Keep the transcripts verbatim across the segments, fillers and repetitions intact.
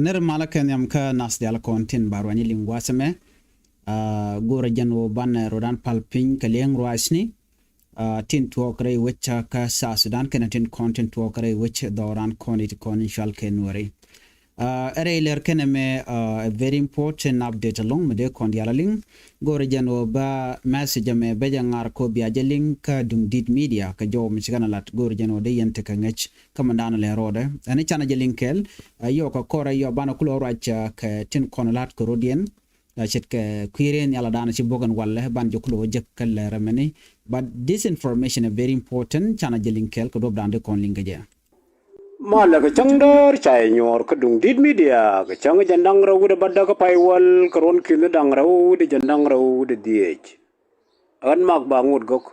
Nir malä kɛ nhiam kä nath dial kɔn tin ba ruany liŋ gua̱a̱th ɛmɛ. Go̱rɛ jɛn ɣöö banɛ rɔdan pal piny kɛ liɛŋ ruacni. Tin tuɔɔk rɛy wec kä South Sudan kɛnɛ tin kɔn tin tuɔɔk rɛy wec dhɔran kɔn it kɔn in cual kɛ Nuɛri. Ɛ rɛy lɛr kɛnɛ mɛ a very important update along mi dee kɔn dial a liŋ. Go̱rɛ jɛn ɣöö ba message ɛmɛ bɛ jɛ ŋa̱r kɔ bia jɛ liŋ kä Duŋdit Media kɛ jɔw mi ci kɛn a lat go̱rɛ jɛn ɣöö dee yɛn tekɛ ŋäc kä mi da̱a̱n lɛ rɔɔdɛ. Ɛn i̱ canɛ jɛ liŋ kɛɛl. Ɛ yɔɔk kɛ kɔrɛ yɔɔk banɛ kulɛ ruac kɛ tin kɔn la̱t kɛ rɔdiɛn. Ce̱tkɛ kui̱rɛ nhial a da̱a̱n ci buɔ̱k ɛn walɛ ban jɛ kulɛ wä jek kɛ lɛr ɛmɛni. But this information is very important, canɛ jɛ liŋ kɛɛl kɛ duɔ̱p da̱a̱n dee kɔn liŋ kɛ jɛ. Malɛ kɛ cäŋ däär ca yɛ nyuɔɔr kä Duŋdit Media kɛ cäŋ jɛn da̱ŋ rɛw wi̱dɛ bädäk kä pay wäl kɛ ruɔ̱n ki̱n da̱ŋ rɛw wi̱dɛ jɛn da̱ŋ rɛw wi̱dɛ dhieec. Ɣän mak ba ŋot gök.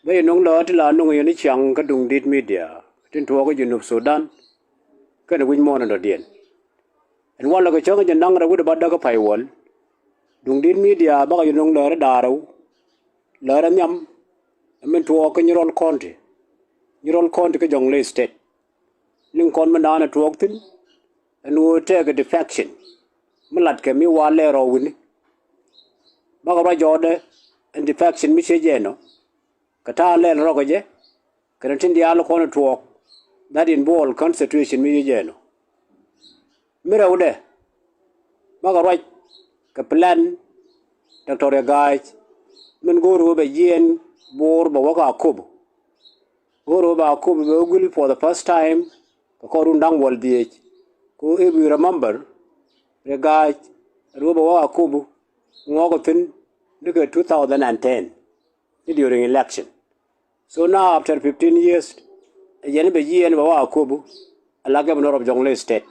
Bä yɛ no̱ŋ lääri ti la no̱ŋ yɛn i̱ ciaŋ kä Duŋdit Media tin tuɔɔk kä Junub Sudan kɛnɛ wi̱c muɔ̱ɔ̱n in dɔ̱diɛn. Ɛn walɛ kɛ cäŋ jɛn da̱ŋ rɛw wi̱dɛ bädäk kä pay wäl. Duŋdit Media bakɛ yɛ no̱ŋ lääri da̱ŋ rɛw. Lääri nhiam ɛ min tuɔɔk kä Nyirol County. Nyirol County kä Jonglei State. Liŋ kɔn mi da̱a̱n ɛ tuɔɔk thi̱n. Ɛn ɣöö tɛɛkɛ defection mi latkɛ mi wa lɛl rɔw wi̱ni. Bakɛ ruac jɔɔdɛ ɛn defection mi ciec jɛ ɛnɔ kɛ ta̱a̱ lɛl rɔkɛ jɛ kɛnɛ tin diaal kɔn ɛ tuɔɔk that involve kä situation mi ciec jɛ ɛnɔ. Mi rɛwdɛ bakɛ ruac kɛ plan Doctor Riek Gai min go̱o̱r ɣöö bɛ jiɛɛn Bor bɛ wä kä Akobo. Go̱o̱r ɣöö bɛ Akobo bɛ wä guil for the first time kɛ kɔr run da̱ŋ wäl dhieec. Kɛ ɣöö if you remember, Riek Gai ruɔ̱p ɛ wä Akobo ŋɔɔk ɛ thi̱n ni kɛ two thousand and ten ni during election. So now after fifteen years ɛ jɛn bɛ jiɛɛn bɛ wä Akobo ala governor of Jonglei State.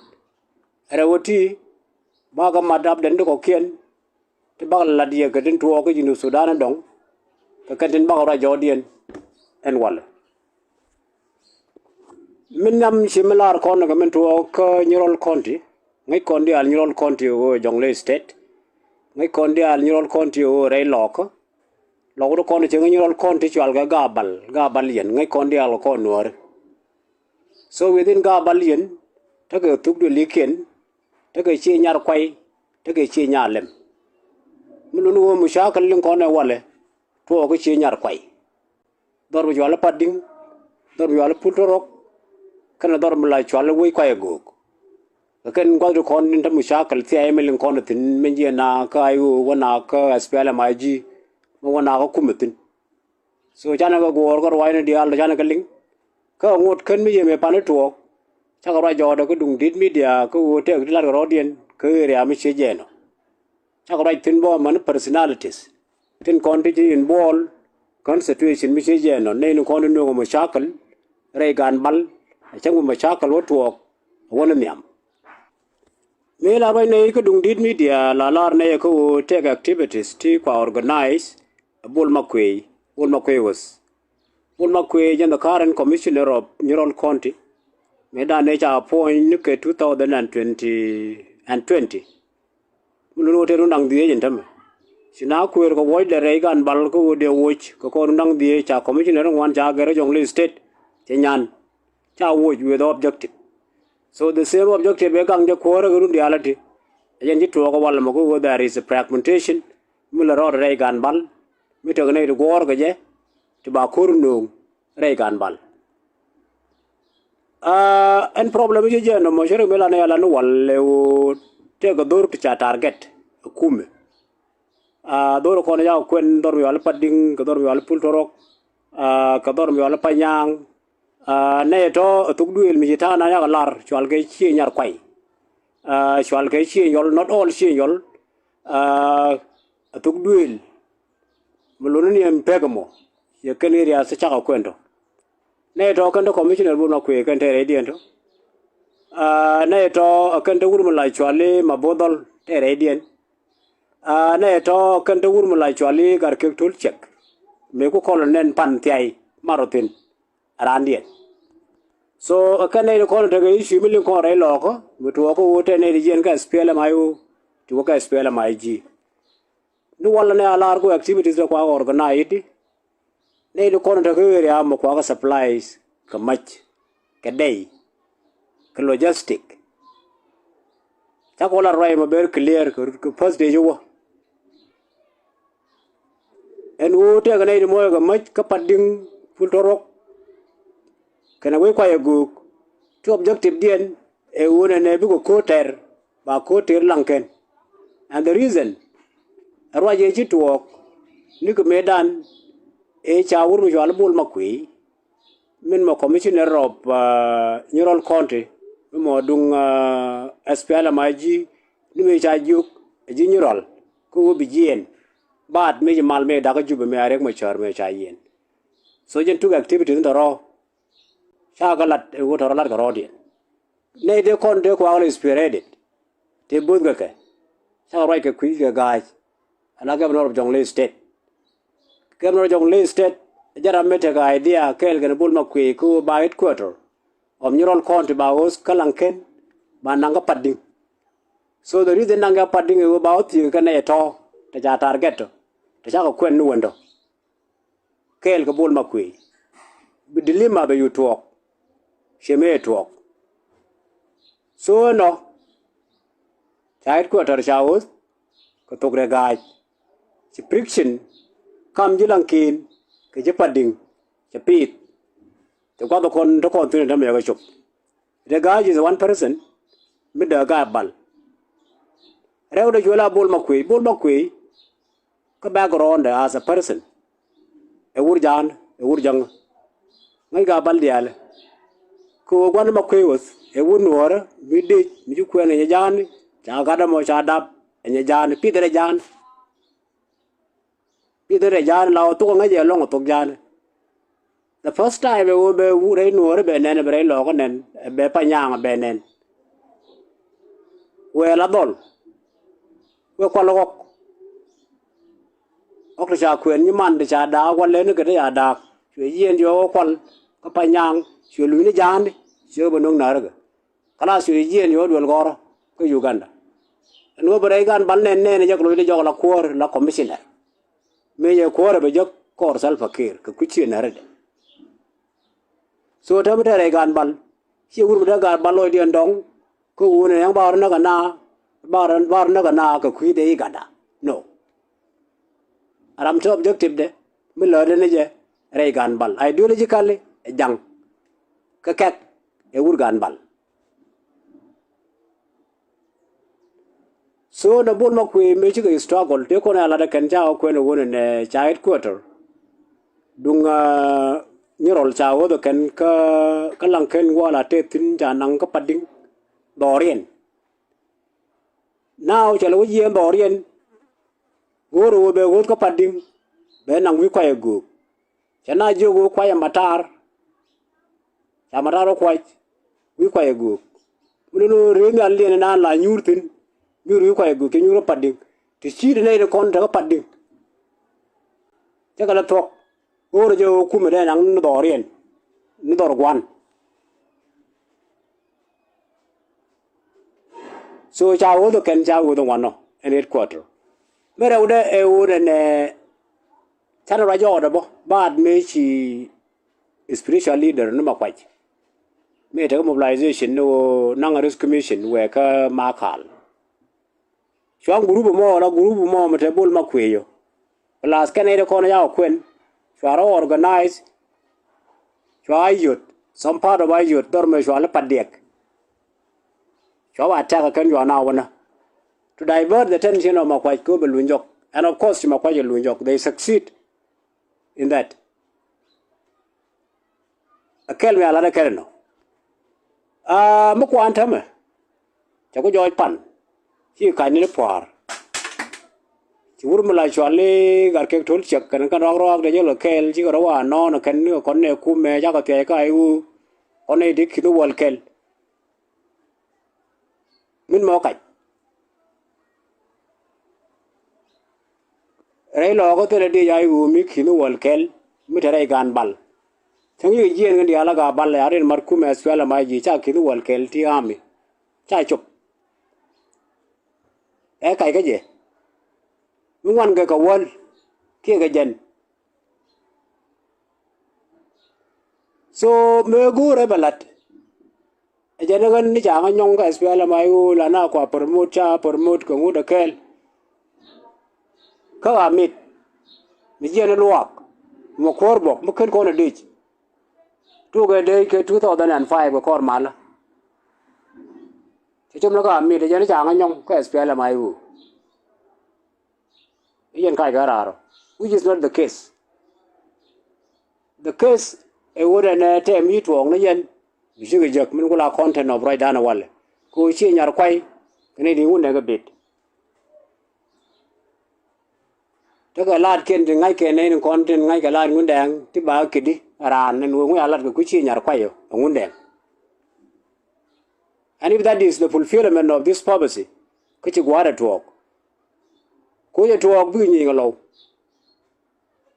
Ɛ rɛw ɛ ti bakɛ mat dapdɛn ti kɔ̱kiɛn ti bakɛ lat yɛ kɛ tin tuɔɔk kä Junub Sudan ɛ dɔ̱ŋ kɛ kɛn tin bakɛ ruac jɔɔdiɛn ɛn walɛ. Min nhiam ci mi lar kɔn kɛ min tuɔɔk kä Nyirol County. Ŋäc kɔn diaal Nyirol County ɣöö Jonglei State. Ŋäc kɔn diaal Nyirol County ɣöö rɛy lɔɔkä. Lɔk wut kɔn cieŋ Nyirol County cual kɛ Gabal, Gabal yɛn ŋäc kɔn diaal kɛ kɔn Nuääri. So within Gabal yɛn tekɛ thuk duëlikiɛn, tekɛ Ciëë Nyar Kuay, tekɛ Ciëë Nyar Lɛm. Mi luni ɣöö mucakɛl liŋ kɔn ɛ walɛ tuɔɔk kä Ciëë Nyar Kuay. Dhɔr mi cual i̱ Padiŋ, dhɔr mi cual i̱ Pul Torok, kɛnɛ dhɔr mi la cual i̱ Wec Kuay Ago̱o̱k. Kɛ kɛn gua̱th ti kɔn tin te mucakɛl thiay mi liŋ kɔn thi̱n min jiɛ na kä I O wä na kä S P L M I G mi wä na kä kumɛ thi̱n. So canɛ kɛ guɔ̱ɔ̱r kä ruacni diaal tɔ canɛ kɛ liŋ. Kä ŋot kän mi yɛ mëë pani tuɔɔk cakɛ ruac jɔɔdɛ kä Duŋdit Media kä ɣöö tëëk ti la̱tkɛ rɔ̱diɛn kä area mi ciec jɛ ɛnɔ. Cakɛ ruac thi̱n bä mani personalities tin kɔn ti ci involve kä situation mi ciec jɛ ɛnɔ, nɛy ni kɔn ti nööŋ ɛ mucakɛl rɛy Gan Bal. Ɛ cäŋ bi mucakɛl wä tuɔɔk ɛ wä ni nhiam. Mëë la ruac nɛy kä Duŋdit Media la lar nɛy kä ɣöö tëëk activities ti kua organize ɛ Bol Makuëë, Bol Makuëë Weth. Bol Makuëë jɛn the current commissioner of Nyirol County. Mëë dan nɛy ca appoint ni kɛ two thousand and twenty and twenty. Mi luni ɣöö tëë run da̱ŋ dhieec in tämɛ. Ci na kuëër kɛ wuɔ̱cdɛ rɛy Gan Bal kä ɣöö dee woc kɛ kɔr run da̱ŋ dhieec ca commissioner ŋuan ca gɛr kä Jonglei State cɛ nyan. Ca woc with objective. So the same objective ëë gaŋ jɛ kuäärä kɛ run diaal ati. Ɛ jɛn ci tuɔɔk ɛ walɛ mɔ kä ɣöö there is a fragmentation mi lɛ rɔɔdɛ rɛy Gan Bal mi tekɛ nɛy ti guɔ̱ɔ̱r kɛ jɛ ti ba ko̱r nööŋ rɛy Gan Bal. Aa, ɛn problem i̱ ci jɛ nɔmɔ cä rɛ mi lan i̱ ala ni wal lɛ ɣöö tëëkɛ dho̱r ti ca target ɛ kumɛ. Aa, dho̱r kɔn i̱ ca kuɛn dhɔr mi wal i̱ Padiŋ kɛ dhɔr mi wal i̱ Pul Torok. Aa, kɛ dhɔr mi wal i̱ Panyaŋ. Aa, nɛy tɔ ɛ thok duëël mi ci ta̱a̱ na yakɛ lar cual kɛ Ciëë Nyar Kuay. Aa, cual kɛ Ciëë Nyɔl, not all Ciëë Nyɔl. Aa, ɛ thok duëël mi luni ni ɛn pek ɛmɔ yɛ kɛn area ti cakɛ kuɛn tɔ. Nɛy tɔ kɛn te commissioner Bol Makuëë kɛn te rɛydiɛn tɔ. Aa, nɛy tɔ kɛn te wur mi la cuali Mabor Dhɔl te rɛydiɛn. Aa, nɛy tɔ kɛn te wur mi la cuali Gatkiɛk Tol Ciɛk. Mëë ku kɔl nɛn pan thiay marɔ thi̱n. Raandiɛn. So kɛn nɛy ti kɔn tekɛ issue mi liŋ kɔn rɛy lɔɔkä mi tuɔɔkä ɣöö tɛ nɛy ti jiɛn kä S P L M I O ti wä kä S P L M I G. Ni walɛ nɛ a lar ku activities rɛ kuakä organize di. Nɛy ti kɔn tekɛ area mɔ kuakä supplies kɛ mac kɛ dɛy kɛ logistic. Cakɔ la ruac mɔ ber clear kɛ, kɛ first day ci wä. Ɛn ɣöö tëëkɛ nɛy ti muɔɔc kɛ mäc kä Padiŋ, Pul Tɔrɔk kɛnɛ wec Kuay Agök, ti objective diɛn ɛ ɣöö nɛnɛ bikɛ ko̱o̱t tɛr, ba ko̱o̱t tɛr Laŋkɛn. And the reason ɛ ruac ëë ci tuɔɔk ni kɛ mëëdan ëë ca wur mi cɔal i̱ Bol Makuëë, min mɔ commissioner of, uh, Nyirol County, min mɔ duŋ, uh, S P L M I G, ni mëë ca jiök ɛ ji̱ Nyirol, kä ɣöö bi jiɛɛn. But mëë ci mal mëë dakä Jubɛ mëë a Riek Machar mëë ca yiɛn. So jɛn tuk activities ni tɔ̱rɔ̱ ca kɛ lat ɛ ɣöö tɔ̱rɔ̱ lat kɛ rɔɔdiɛn. Nɛy tëë kɔn tëë kuakä lɛ spearheaded, tëë bo̱o̱th kɛ kɛ, cakɛ ruac kɛ kui̱ kɛ ga̱a̱c, ala Governor of Jonglei State. Governor of Jonglei State jɛ ram mi tekɛ idea kɛɛl kɛn Bol Makuëë kä ɣöö ba headquarter of Nyirol County ba host kä Laŋkɛn, ba naŋ kä Padiŋ. So the reason naŋ kä Padiŋ ɛ ɣöö ba wä thiek kɛ nɛy ɛ tɔ̱, te ca target tɔ, te cakɛ kuɛn ni wendɔ. Kɛɛl kɛ Bol Makuëë, bi dilemma bɛ yu tuɔɔk, ciɛ mëë tuɔɔk. So ɛnɔ ca headquarter ca host kɛ thok rɛ ga̱a̱c. Ci friction kam ji̱ Laŋkɛn kɛ ji̱ Padiŋ, cɛ piith. Cɛ gua̱th kɔn te kɔn thi̱n ɛ tämɛ kɛ cop. Rɛ ga̱a̱c is one person mi dee ga̱a̱c bal. Rɛw dee cuɛ la Bol Makuëë, Bol Makuëë kä background as a person. Ɛ wur ja̱a̱n, ɛ wur jäŋ. Ŋäc gaa bal diaal. Kɛ ɣöö gua̱n Makuëë ɣöth ɛ wur nuɔ̱ɔ̱rä mi dec mi ci kuɛn ɛ nyɛ ja̱a̱n. Ca gat ɛmɔ ca dap ɛ nyɛ ja̱a̱n, pith rɛ ja̱a̱n. Pith rɛ ja̱a̱n la ɣöö thok ɛ ŋäc ɛ lɔ̱ŋ ɛ thok ja̱a̱n. The first time ɛ ɣöö bɛ wur rɛy nuɔ̱ɔ̱rä bɛ nɛn, bɛ rɛy lɔɔkä nɛn, bɛ Panyaŋ bɛ nɛn. Wëë la dhɔl. Wëë kual ɣɔk. Ɣɔk ti ca kuɛn nyiman ti ca daak, kual lɛni kɛ ti ca daak. Cuɛ yieen cuɛ ɣɔk kual kä Panyaŋ, cuɛ luny ni ja̱a̱ndi, cuɛ bɛ no̱ŋ na̱rä kɛ. Kalath cuɛ yieen cuɛ ɣɔk duel gɔ̱rä kä Uganda. Ɛn ɣöö bɛ rɛy gan bal nɛn nɛn jɛ kɛ loc ti jɔk la kuäär la commissioner. Mëë jɛ kuäärɛ bɛ jek kɔɔr Salva Kiir kɛ kui̱ ciënärädɛ. So täämɛ te rɛy gaan bal, ciɛ wur mi te gaan bal lɔcdiɛn dɔ̱ŋ. Kä wun ɛ yɛn bar näk ɛna, bar, bar näk ɛna kɛ kui̱dɛ i̱ gatda. No. Ram te objective dɛ mi lätdɛ ni jɛ rɛy gaan bal, ideologically ɛ ja̱ŋ. Kä kɛk ɛ wur gaan bal. So nɛ Bol Makuëë mëë cikɛ struggle tëë kɔn ɛ latdä kɛn ca kɛ kuɛn ɛ wun ɛnɛ ca headquarter. Duŋ, ah, Nyirol ca ɣöth ɛ kɛn kä, kä Laŋkɛn wä la tëë thi̱n ca naŋ kä Padiŋ dhɔriɛn. Now cɛ lɛ wä yiëë dhɔriɛn. Go̱o̱r ɛ wä bɛ ɣöth kä Padiŋ bɛ naŋ wi̱i̱ kuay ɛ göök. Cɛ na jiök ɣöö kuay ɛ matar. Ca matar ɣä kuac wi̱i̱ kuay ɛ göök. Mi lo̱n ɣöö rëë nhial liɛn ënan la nyuur thi̱n. Mi röö wi̱i̱ kuay ɛ göök cɛ nyuur ɣä Padiŋ. Ti ci̱i̱t ɛ nɛy ti kɔn tekä Padiŋ. Cä kɛ lɛ thuɔ̱k. Ɣöö rɛ jɛ ɣöö kumɛ dee naŋ ni dhɔriɛn ni dhɔr gua̱n. So ca ɣöth ɛ kɛn ca ɣöth ɛ ŋuanɔ ɛn headquarter. Mi rɛwdɛ ɛ ɣöö nɛnɛ canɛ ruac jɔɔdɛ bä baat mëë ci spiritual leader ni Makuac. Mëë tekɛ mobilization ni ɣöö naŋ a rescue mission wëë kä Makal. Cua group mɔ la group mɔ mi te Bol Makuëë. Plus kɛn nɛy ti kɔn ca kɛ kuɛn cua rɔ organize. Cua Ayod, some part of Ayod dhɔr mëë cua li Padiɛk. Cua ba attack kɛn cua na wänä to divert the attention of Makuac kɛ ɣöö bɛ luny jɔk. And of course ci Makuac ɛ luny jɔk, they succeed in that. Ɛ kɛl mi a lat ɛ kɛl ɛnɔ. Aa, mi kuan täämɛ cɛ ku jɔɔc pan. Ci ka̱ny ni pua̱a̱r. Ci wur mi la cual i̱ Gat Kek To̱l Ciɛk kɛn kɛn rɔak rɔak dee jɛ lɔ kɛɛl cikɛ rɔ wa nɔɔn kɛn ni kɛ kɔn nɛ kumɛ cakɛ thia̱c ka i̱ wu kɔn nɛ i̱ dee ki̱n i̱ wäl kɛl. Min mɔ kac. Rɛy lɔɔkä thilɛ diec a i̱ ɣöö mi ki̱n wäl kɛl mi te rɛy gaan bal. Cäŋ yikɛ jiɛɛn kɛn diaal a gaa bal ɛ a rin mat kumɛ S P L M I G ca ki̱n wäl kɛl ti ami. Ca cop. Ɛ kac kä jɛ mi ŋuan kɛ kɛ wäl kiɛ kɛ jɛn. So mëë go̱o̱rɛ bɛ la̱t. Ɛ jɛn ɣän ni ca ŋä nyɔŋ kä S P L M I O la na kua promote, ca promote kɛ ŋut ɛ kɛɛl. Kä ɣa mit mi jiɛn luaak mi kuäär bɔk mi ken kɔn ɛ dec. Tuukɛ dec kɛ two thousand and five kɛ kɔr malä. Cɛ cop ni kä ɣa mit ɛ jɛn ni ca ŋä nyɔŋ kä S P L M I O. I̱ yɛn kac kɛ raar ɔ, which is not the case. The case ɛ ɣöö ɛn ɛ tɛm i̱ tuɔɔk ni yɛn bi cikɛ jek min ku la content of ruacdan ɛ walɛ. Kɛ ɣöö ci nyar kuay kɛ ni di ŋun nɛ kɛ bit. Tekɛ laatkiɛn ti ŋa̱ckɛ nɛy ni kɔn tin ŋa̱ckɛ laat Ŋundɛŋ ti ba kidi raan ni ɣöö ŋuc a lat kɛ ku ci nyar kuay ɔ ɛ Ŋundɛŋ. And if that is the fulfillment of this prophecy, kä ci gua̱a̱r ɛ tuɔɔk. Koc ɛ tuɔɔk bikɛ nyieny kɛ lɔw.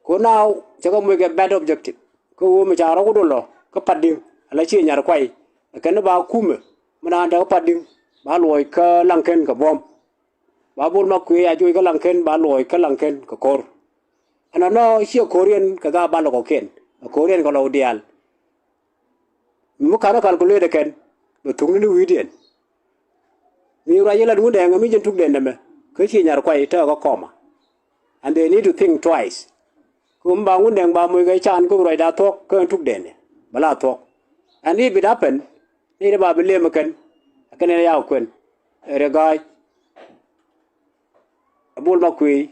Ko now cɛ kɛ moc kɛ bad objective kä ɣöö mi ca rɔ̱ ku dol lɔ kä Padi̱ŋ ala ci nyar kuay. Ɛ kɛn ni ba kumɛ mi naan te kä Padi̱ŋ ba luɔc kä Laŋkɛn kɛ buɔ̱m. Ba Bol Makuëë a juɔc kä Laŋkɛn ba luɔc kä Laŋkɛn kɛ ko̱r. Ɛnɔnɔ ciɛ ko̱riɛn kɛ ga bal kɔkiɛn, ɛ ko̱riɛn kɛ lɔw diaal. Mi mi ka̱n ɛ calculate kɛn bɛ thukni ni wi̱i̱diɛn. Mi ruac ilat Ŋundɛŋ mi jɛn tukdɛn nɛmɛ kä ci nyar kuay tɛk kä kɔma. And they need to think twice. Kä mi ba Ŋundɛŋ ba moc kɛ can kä ruacda thuɔ̱k kä tukdɛn bɛ la thuɔ̱k. And if it happen, ni ti ba bi lem kɛn kɛn ni ya kuɛn. Ɛ rɛ ga̱a̱c. Ɛ Bol Makuëë.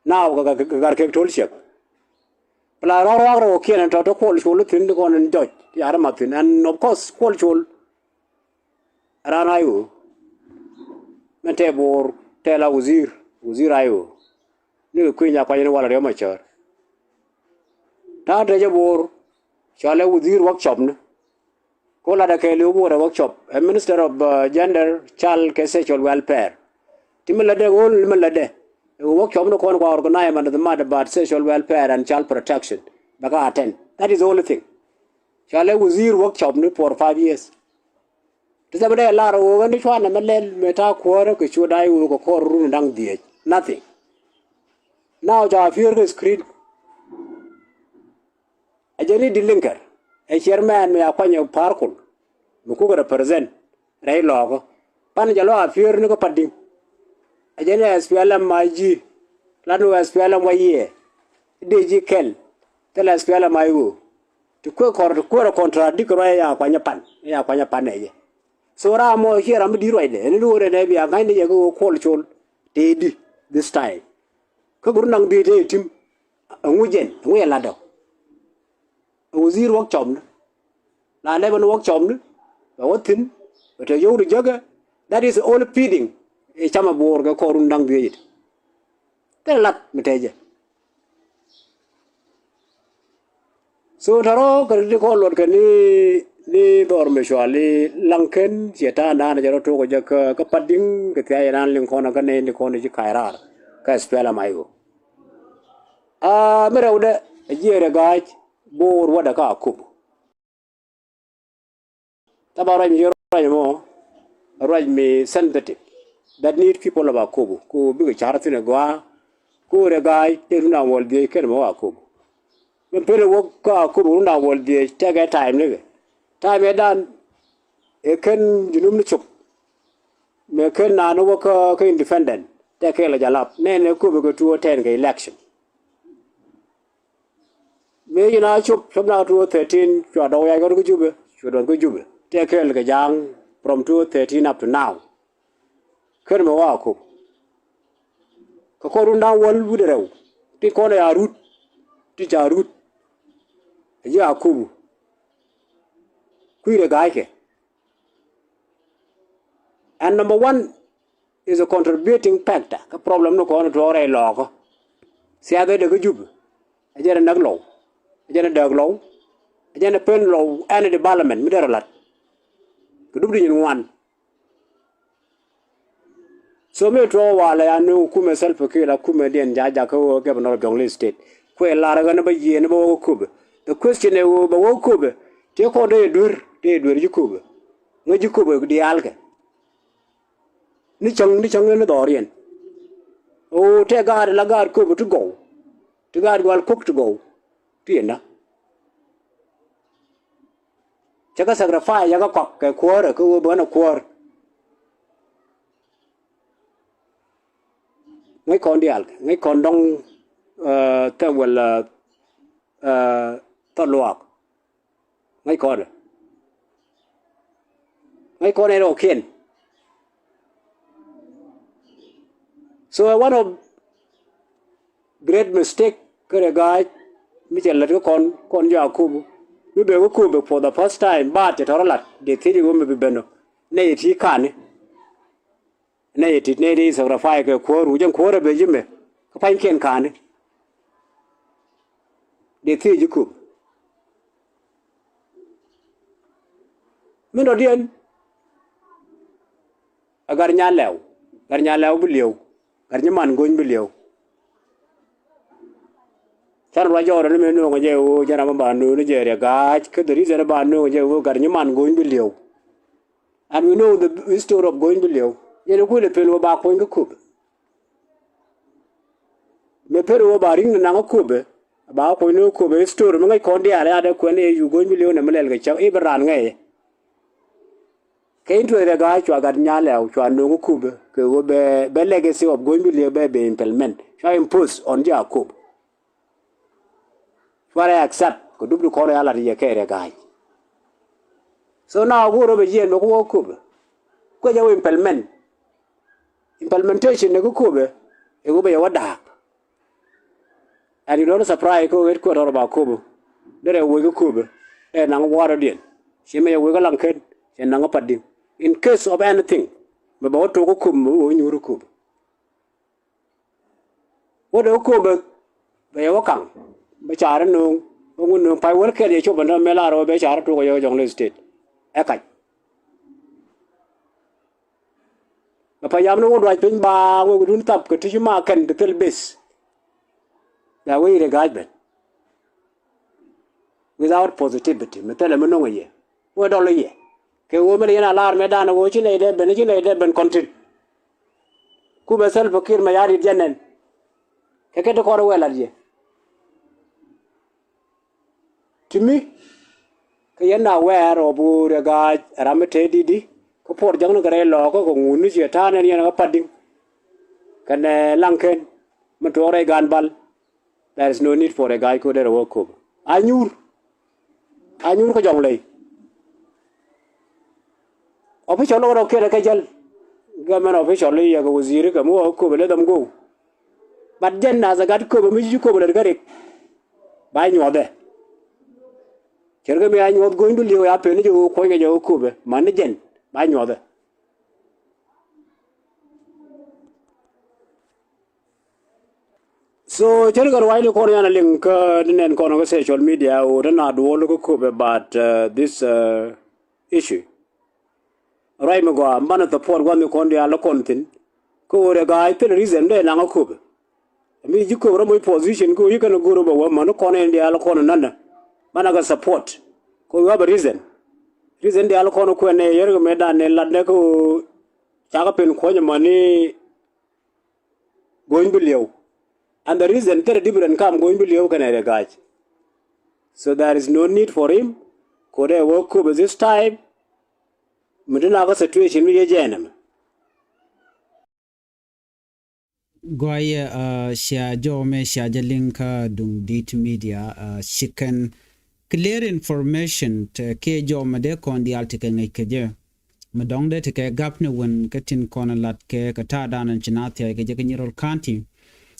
Now kɛ, kɛ, kɛ Gatkiɛk To̱l Ciɛk. Pla rɔ̱k rɔ̱k rɛw kiɛn ɛn tɔ̱ te Kuɔl Col thi̱n ti kɔn ɛn jɔc ti arɛ math thi̱n. And of course Kuɔl Col ɛ raan I O. Mɛn tɛ Bor tɛ la wazir, wazir I O. Ni kɛ kui̱ny a kuany ni wal Riek Machar. Ta̱a̱ te jɛ Bor cɔalɛ wazir workshop ni. Ko latdɛ kɛɛliw bi wä rɛ workshop ɛ Minister of, uh, Gender, Child kɛ Social Welfare. Ti mi lätdɛ ɣöö mi lätdɛ ɛ workshop ni kɔn kua organize man the mad about social welfare and child protection. Bɛ ka attend. That is the only thing. Cɔalɛ wazir workshop ni for five years. Ti thɛmɛ dee lar ɣöö ɣän ni cuanɛ mɛ lɛl mɛ ta̱a̱ kuäärä kɛ cuɔt da̱a̱c ɣöö kɛ kɔr run da̱ŋ dhieec. Nothing. Now ca piöör kɛ screen. Ɛ jɛn i̱ Di̱t Liŋkɛr ɛ chairman mi a kuany ɛ Pa̱a̱r Kol mi kukɛ represent rɛy Lɔɔkä. Pan jɛ lɔ a piöör ni kä Padi̱ŋ. Ɛ jɛn i̱ S P L M I G lat ni wä S P L M wa yiëë i̱ dee ji̱ kɛl thilɛ S P L M I O. Ti kuëë kɔr ti kuëër ɛ contradict ruac ɛ ya kuany ɛ pan ɛ ya kuany ɛ pan ɛ jɛ. So ram mɔ ciɛ ram mi di̱t ruacdɛ ɛn ni wä rɛn ɛ bia ŋa̱cni jɛ kä ɣöö Kuɔl Col tëëdi this time. Kä bi run naŋ dhieec tëë tim. Ɛŋu jɛn ɛŋu jɛ latdɔ. Ɛ wazir workshop ni la lɛpɛ ni workshop ni. Bɛ wä thi̱n bɛ te yio̱w ti jäkä. That is all feeding. Ɛ camɛ Bor kɛ kɔr run da̱ŋ dhieec it. Thilɛ lat mi te jɛ. So tɔ̱rɔ kɛ ti kɔn luɔt kɛ ni ni dhɔr mi cual i̱ Laŋkɛn ciɛ ta̱a̱ naan jɛ rɔ tok jɛ kä kä Padi̱ŋ kɛ thia̱a̱c naan liŋ kɔn kä nɛy ni kɔn ci ka̱c raar kä S P L M I O. A mi rɛwdɛ a jiɛɛr ɛ ga̱a̱c Bor wädɛ kä Akobo. Thaban ruac mi ci ruac mɔ ruac mi sensitive that need people of Akobo ko bikɛ ca̱r thi̱n ɛ gɔaa. Ko rɛ ga̱a̱c tëë run a wäl dhiec kɛn mɔ Akobo. Mɛ pen ɛ wä kä Akobo run a wäl dhiec tɛkɛ time nikɛ time ɛ dan ɛ kɛn Junub ni cop. Mɛ kɛn naan wä kä kä independent tɛkɛ lɛ jalap nɛn ɛ Akobo kɛ tuɔ tɛn kɛ election. Mëë ci na cop cop na two thousand thirteen cua dɔk yac kɔn kä Jubɛ cua duɔth kä Jubɛ tɛ kɛɛl kɛ ja̱a̱ŋ from two thousand thirteen up to now. Kɛn mɛ wa Akobo kɛ kɔn run da̱ŋ wäl wi̱cdɛ rɛw ti kɔn ɛ a rut ti ca rut. Ɛ ji̱ Akobo kui̱dɛ ga̱a̱ckɛ. And number one is a contributing factor kä problem ni kɔn tuɔɔk rɛy Lɔɔkä. Thiathɛ dee kä Jubɛ ɛ jɛn ɛ näk Lɔw, ɛ jɛn ɛ dääk Lɔw, ɛ jɛn ɛ pen Lɔw any development mi derɛ la̱t kɛ dup di nyin ŋuan. So mi tuɔɔk walɛ ya ni kumɛ Salva Kiir la kumɛ diɛn ja̱ jakä wä governor of Jonglei State kuɛ lar ɣän bä yiëë ni bä wä kä Köpɛ. The question ɛ wä bä wä kä Köpɛ tëë kɔn dee duer dee duer ji̱ Köpɛ. Ŋäc ji̱ Köpɛ diaalkɛ. Ni cäŋ ni cäŋ ni dhɔriɛn. Ɣöö tɛ gaat la gaat Köpɛ ti gɔw ti gaat gual kuɔk ti gɔw ti yɛn na. Cä kɛ sacrifice, cä kɛ kɔk kɛ kuäärä, kä ɣöö bä nɛ kuäär. Ŋäc kɔn diaal, ŋäc kɔn dɔŋ, eh, thɛ wäl, eh, eh, thɔ luaak. Ŋäc kɔn ɛ. Ŋäc kɔn ɛ rɔɔkiɛn. So, eh, one of great mistake kä Riek Gai mi cɛ lät kä kɔn, kɔn jɔak Akobo. Mi bɛ kä Akobo for the first time, but cɛ tɔrɔ lat, dee thiec iwä mi bi ben ɔ. Nɛ yɛ ti kani. Nɛ yɛ ti, nɛ yɛ ti sacrifice kɛ kuäär, wu jɛn kuäär a bɛ ji̱ mɛ. Kä pa̱nykiɛn kani. Dee thiec Akobo. Min dɔ̱diɛn. A Gat Nyaŋ Lɛw, Gat Nyaŋ Lɛw bi li̱ew, Gat Nyiman Go̱ny bi li̱ew. Can ruac jɔɔrɛ ni mëë nööŋä jɛ ɣöö jɛn ram mi ba nööŋä jɛ Riek Gai, kä the reason ba nööŋä jɛ ɣöö Gat Nyiman Go̱ny bi li̱ew. And we know the history of Go̱ny bi li̱ew. Yɛn ɛ kuël ɛ pen ɣöö ba kuɔny kä Akobo. Mëë pen ɣöö ba ri̱ŋ ni naŋ Akobo, ba kuɔny ni Akobo history mi ŋäc kɔn diaal, ya dee kuɛn i̱ yu Go̱ny bi li̱ew nɛ mi lɛl kɛ cäŋ i̱ bi raan ŋäcɛ. Kɛ interest Riek Gai cua Gat Nyaŋ Lɛw, cua nööŋ Akobo kɛ ɣöö bɛ, bɛ legacy of Go̱ny bi li̱ew bɛ, bɛ implement, cua impose on ji̱ Akobo. Cua rɛ accept kɛ dup di kɔn rɛ a lat yɛ kɛ Riek Gai. So now go̱o̱r rɔ bɛ jiɛn bɛ ku wä Akobo. Kuɛ jɛ wä implement. Implementation ni kä Akobo ɛ ɣöö bɛ yɛ wä da̱a̱k. And you don't surprise kä ɣöö headquarter ba Akobo. Derɛ wec kä Akobo. Ɛ naŋ water diɛn. Ci mɛ yɛ wec kä Laŋkɛn. Cɛ naŋ kä Padiŋ. In case of anything, mɛ bɛ wä tok kä Akobo, mɛ wä nyuur kä Akobo. Wä dee Akobo bɛ yɛ wä kaŋ. Bɛ ca̱r nööŋ. Wä ŋun nööŋ pay wä kɛl yɛ cop ɛn täämɛ lar wä bɛ ca̱r tok yɛ Jonglei State. Ɛ kac. Bɛ payam ni wä duac piny ba wä dun thap kɛ ti ci ma kɛn ti thil base. Bɛ wä yir ɛ ga̱a̱c ben. Without positivity, mi thilɛ mi no̱ŋ ɛ yɛ. Wä dɔl ɛ yɛ. Kɛ wä mi lɛ yɛn a lar mɛ dan wä ci nɛy dee ben, ci nɛy dee ben kɔn tin. Ku bɛ Salva Kiir mɛ ya rit jɛ nɛn. Kɛ kɛ ti kɔr wɛ lat yɛ. Ti mi, kä yɛn na wɛɛr ɔ bi Riek Gai ram mi te di̱t di, kä puɔr jäŋni kɛ rɛy lɔɔkä kɛ ŋuni ciɛ ta̱a̱ nɛn yɛn kä Padiŋ. Kɛnɛ Laŋkɛn, mi tuɔɔk rɛy Gan Bal. There is no need for Riek Gai ko̱ derɛ wä Akobo. A nyuur. A nyuur kä Jonglei. Official lɔk rɔ kiɛn kä jäl. Government official i̱ yɛ kɛ waziri kɛ mi wä Akobo, let them go. But jɛn as a gat Akobo mi ci Akobo lät kä Riek. Ba nyuɔthɛ. Cɛr kä mi a nyuɔth Go̱ny bi li̱ew ya pen ni jɛ wä kuɔ̱ny kɛ jɛ wä Akobo. Man ni jɛn. Ba nyuɔthɛ. So cäri kɛ ruacni kɔn yan a liŋ kä ni nɛn kɔn kä social media ɣöö te na duɔl kä Akobo about, uh, this, uh, issue. Ruac mi gɔaa, banɛ support gua̱thni kɔn diaal kɔn thi̱n. Kä ɣöö Riek Gai thil reason dee naŋ Akobo. Mi ji̱ Akobo rɔ moc position kä ɣöö yi kɛn a go̱r bɛ wä mäni kɔn in diaal kɔn nanɛ. Banɛ kɛ support. Kä ɣöö you have a reason. Reason diaal kɔn kuɛn ni yɛr kɛ mëë dan ni lat nɛ kä ɣöö cakɛ pen kuɔ̱ny mäni Go̱ny bi li̱ew. And the reason thirty different kam Go̱ny bi li̱ew kɛnɛ Riek Gai. So there is no need for him. Kodɛ wä Akobo this time. Mi ti na kä situation mi yɛ jɛ nɛmɛ. Gɔyɛ, uh, cia jɔmɛ cia jɛ liŋ kä Duŋ Dit Media, uh, ci kɛn clear information ti kiɛ jɔmɛ dee kɔn diaal ti kɛ ŋäc kɛ jɛ. Mi dɔ̱ŋ dee ti kɛ gap ni wän kä tin kɔn lat kɛ kɛ ta̱a̱ danɔ ci na thia̱a̱c kɛ jɛ kä Nyirol County.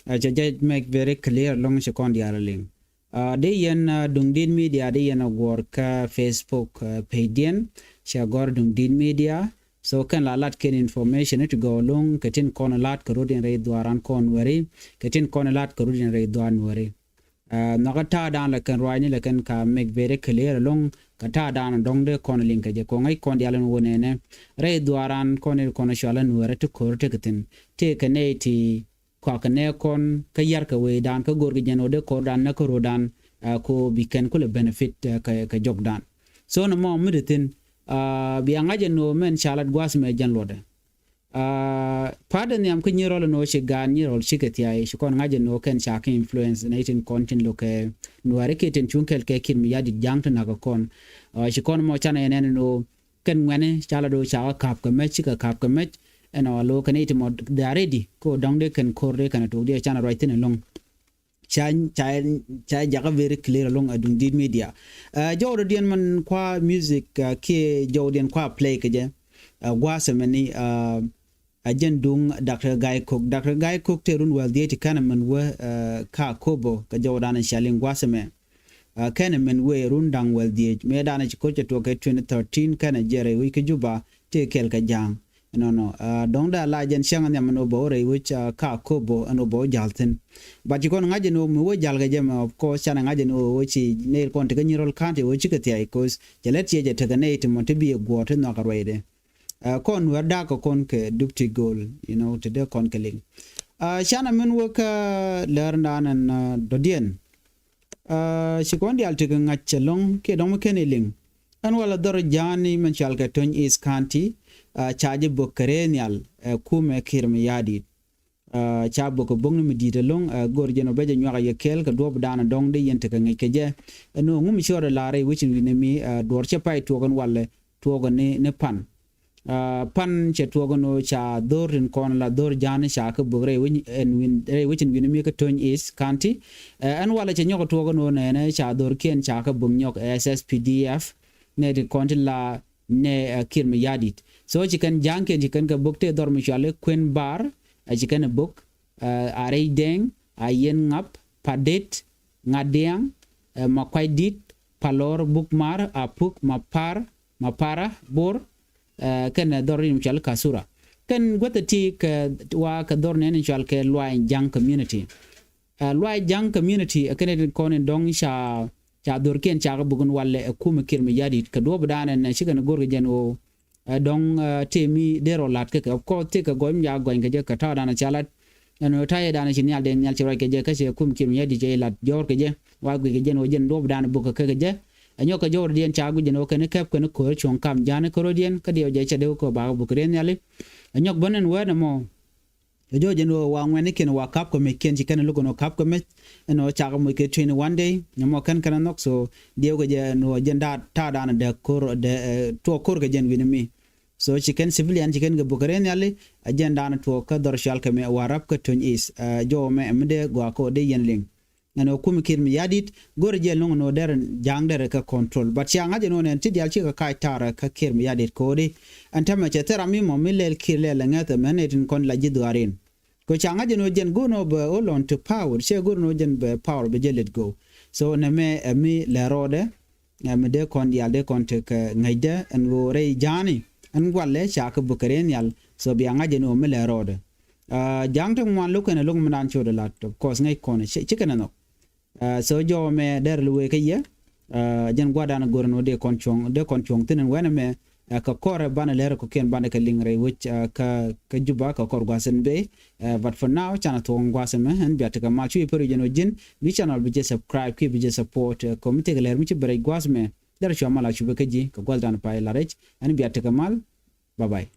Ɛ cɛ jɛ make very clear lɔŋ ci kɔn diaal liŋ. Uh, di yɛn, uh, Duŋ Dit Media, di yɛn a guɔr kä Facebook, uh, page diɛn, cia gɔr Duŋ Dit Media. So kɛn la lat kɛn information ti gɔw loŋ kɛ tin kɔn lat kɛ rut in rɛy dhuaran kɔn wɛri, kɛ tin kɔn lat kɛ rut in rɛy dhuaran wɛri. Uh, nhɔkä ta̱a̱ dan la kɛn ruacni la kɛn ka make very clear loŋ kɛ ta̱a̱ dan dɔŋ de kɔn liŋ kɛ jɛ kɔŋ ŋäc kɔn dial in wä nɛnɛ. Rɛy dhuaran kɔn in kɔn cual in wɛri ti kor ti kɛ thin. Ti kɛ nɛy ti kɔakɛ nɛ kɔn kä yar kɛ wecdan kä go̱r kɛ jɛn ɣöö dee kɔrdan nɛ kä ro̱dan, ah, ko bi kɛn kulɛ benefit, ah, kɛ, kɛ jɔkdan. So nɔmɔ mi di thin, ah, bia ŋa̱c ɛn ɣöö mɛn ca lat gua̱a̱th mɛ jɛn luɔtdɛ. Pa̱a̱t ɛ nhiam kä Nyirol ɛn ɣöö ci gaat Nyirol cikɛ thiay, ci kɔn ŋa̱c ɛn ɣöö kɛn ca kɛ influence nɛy tin kɔn tin lo̱kɛ Nuääri kiɛ tin cuŋ kɛl kɛ Kiir Mayardit ja̱a̱ŋ ti na̱k ɛ kɔn. Ci kɔn mɔ canɛ ɛn ɛn ɛn ɣöö kɛn ŋuɛ̈ni ca la do̱ ca kɛ ka̱p kɛ mɛc, cikɛ ka̱p kɛ mɛc ɛn ɣöö lo̱ kɛ nɛy ti mɔ they are ready kä dɔ̱ŋ dee kɛn ko̱r dee kɛn ɛ tuɔɔk dee canɛ ruac thi̱n ɛlɔ̱ŋ. Ca ca ca jakä very clear along a duŋ dit media. Jɔwdä diɛn man kua music kiɛ jɔwdiɛn kua play kɛ jɛ. Gua̱a̱th ɛmɛ ni a jɛn duŋ Doctor Gai Kok. Doctor Gai Kok te run wäl dhiec ti kɛn ɛmɛn wä ka Kobo kɛ jɔwdan ɛ caliŋ gua̱a̱th ɛmɛ. Kɛn ɛmɛn wä run daŋ wäl dhiec mëë dan ɛ ci koc ɛ tuɔk kɛ twenty thirteen kɛn ɛ jɛ rɛy wi̱c kä Juba ti kɛl kɛ ja̱a̱ŋ. Nɔnɔ dɔ̱ŋ da la jɛn cäŋ nhiam ɛn ɣöö bɛ wä rɛy wec ka Kobo ɛn ɣöö bɛ wä ja̱l thi̱n. But ci kɔn ŋa̱c ɛn ɣöö mi wä ja̱l kɛ jɛ mɛ, of course canɛ ŋa̱c ɛn ɣöö wä ci nɛy kɔn tekɛ Nyirol County wä cikɛ thiay, 'cause cɛ lät ciɛ jɛ tekɛ nɛy ti mɔ ti bi ɛ guɔ̱ɔ̱r ti nhɔakɛ ruacdɛ. Kɔn Nuäär da̱a̱k kɛ kɔn kɛ dup ti go̱o̱l, you know, ti dee kɔn kɛ liŋ. Canɛ min wä kä lɛr naan ɛn dɔ̱diɛn. Ci kɔn diaal tekɛ ŋa̱c ɛlɔ̱ŋ kiɛ dɔ̱ŋ mi kɛn iliŋ. Ɛn walɛ dhɔr ja̱a̱ni mɛn cɔal kɛ Tony East County ca ji̱ bök kɛ rɛɛ nhial ɛ kumɛ Kiir Mayardit. Ca bök kɛ bökni mi di̱i̱t ɛlɔ̱ŋ, go̱r jɛn ɔ bɛ jɛ nyuak a yɛ kɛɛl kɛ duɔ̱ɔ̱p dan dɔ̱ŋ dee yɛn tekɛ ŋäc kɛ jɛ. Ɛn ɣöö ŋu mi ci rɔɔdɛ la̱r rɛy wecin wi̱n ɛmi duɔ̱ɔ̱r cɛ pay tuɔɔk ɛn walɛ tuɔɔk ɛn ni pan. Pan cɛ tuɔɔk ɛn ɣöö ca dho̱r tin kɔn la dho̱r ja̱a̱ni ca kɛ bök rɛy wec ɛn wi̱n rɛy wecin wi̱n ɛmi kä Tony East County. Ɛn walɛ cɛ nyɔk tuɔɔk ɛn ɣöö nɛɛnɛ ca dho̱rkiɛn ca kɛ bök nyɔk S S P D F nɛ ti kɔn ti la nɛ Kiir Mayardit. So ci kɛn ja̱a̱ŋkiɛn ci kɛn kɛ bök tëë dhɔr mi cuali Kuën Bar, ci kɛn ɛ bök, a rɛy Dɛŋ, a yɛn Ŋap, Padet, Ŋadiaŋ, Makuacdit, Palor, Bukmar, Apuk, Mapar, Mapara, Bor, kɛn ɛ dhɔr mi cuali Kasura. Kɛn guäth ɛ ti kɛ wa kɛ dhɔr nɛn cual kɛ Luay Ja̱a̱ŋ community. Luay Ja̱a̱ŋ community ɛ kɛn ɛ kɔn in dɔ̱ŋ ca ca dhorkiɛn ca kɛ buk in walɛ ɛ kumɛ Kiir Mayardit kɛ duɔ̱ɔ̱p dan ɛn ci kɛn go̱r kɛ jɛn ɣöö ɛ dɔ̱ŋ tëë mi dee rɔ la̱t kä kɛ. Of course tëë kɛ gɔny mi ca gɔny kɛ jɛ kɛ ta̱a̱ dan ca lat ɛn ɣöö ta̱a̱ yɛ dan ci nhial dee nhial ci ruac kɛ jɛ kä cɛ kumɛ Kiir Mayardit cɛ lat jɔ̱ɔ̱r kɛ jɛ wa guic kɛ jɛn ɣöö jɛn duɔ̱ɔ̱p dan buk kɛ kɛ kɛ jɛ. Ɛ nyɔk kɛ jɔ̱ɔ̱r diɛn ca guic jɛn ɣöö kɛn kɛp kɛn ko̱r cuɔ̱ŋ kam ja̱a̱n ko̱r diɛn kä diɛw jɛ cɛ dee kɛ bak buk kɛ rɛɛ nhiali. Ɛ nyɔk bän ɛn wɛɛt ɛmɔ. Ɛ jɔ̱ɔ̱c ɛn ɣöö wa ŋuɛ̈nikiɛn wa ka̱p kɛ mec kiɛn ci kɛn luk ɛn ɣöö ka̱p kɛ mec ɛn ɣöö cakɛ moc kɛ twenty one day. Nyɛ mɔ kɛn kɛn ɛ nhɔk so diɛw kɛ jɛ ɛn ɣöö jɛn da̱a̱ ta̱a̱ da̱a̱n dɛ ko̱r dɛ tuɔɔk ko̱r kɛ jɛn wi̱n mi. So ci kɛn civilian ci kɛn kɛ buk kɛ rɛɛ nhiali. Ɛ jɛn da̱a̱n tuɔɔk kä dhɔr cual kɛ mɛ wa rap kä Tony East. Jɔw mɛ ɛmi dee gɔaa kɛ ɣöö dee yɛn liŋ. Ɛn ɣöö kumɛ Kiir Mayardit go̱rɛ jɛ lo̱ŋ ɛn ɣöö derɛ ja̱a̱ŋ derɛ kɛ control. But cia ŋa̱c ɛn ɣöö nɛn ti diaal cikɛ kac ta̱rɛ kä Kiir Mayardit ko̱di. Ɛn tämɛ cɛ thil ram mi mɔ mi lɛl Kiir lɛl ɛ ŋäth ɛmɛn ɛ tin kɔn la ji̱ dhuaarin. Kɛ ca ŋa̱c ɛn ɣöö jɛn go̱r ɛn ɣöö bɛ hold on to power, cɛ go̱r ɛn ɣöö jɛn bɛ power bɛ jɛ let go. So nɛmɛ ɛ mi lɛ rɔɔdɛ. Ɛ mi dee kɔn diaal dee kɔn tekɛ ŋäcdɛ ɛn ɣöö rɛy ja̱a̱ni ɛn gualɛ ca kɛ buk kɛ rɛy nhial. So bia ŋa̱c ɛn ɣöö mi lɛ rɔɔdɛ. Ja̱a̱ŋ ti ŋuan lo̱k kɛn ɛ lo̱k mi naan cot ɛ lat, of course ŋäc kɔn ci kɛn ɛ nhɔk. So jɔw mɛ dɛr li wee kä yɛ. Jɛn gua̱dan go̱r ɛn ɣöö dee kɔn cuɔ̱ŋ dee kɔn cuɔ̱ŋ thi̱n ɛn wɛn ɛmɛ. Kɛ kɔrɛ banɛ lɛr kɔkiɛn banɛ kɛ liŋ rɛy wec kä Juba kɛ kɔr gua̱a̱th ɛn bee. But for now canɛ thuɔ̱k ɛn gua̱a̱th ɛmɛ ɛn bia tekɛ mal cu yɛ pär wi̱c ɛn ɣöö ji̱n bi channel bi jɛ subscribe kiɛ bi jɛ support kɔmi tekɛ lɛr mi ci bɛ rɛc gua̱a̱th ɛmɛ. Dɛr cua mal a cupɛ kä ji̱ kɛ gua̱thdan pay la rɛc ɛn bia tekɛ mal. Bye bye.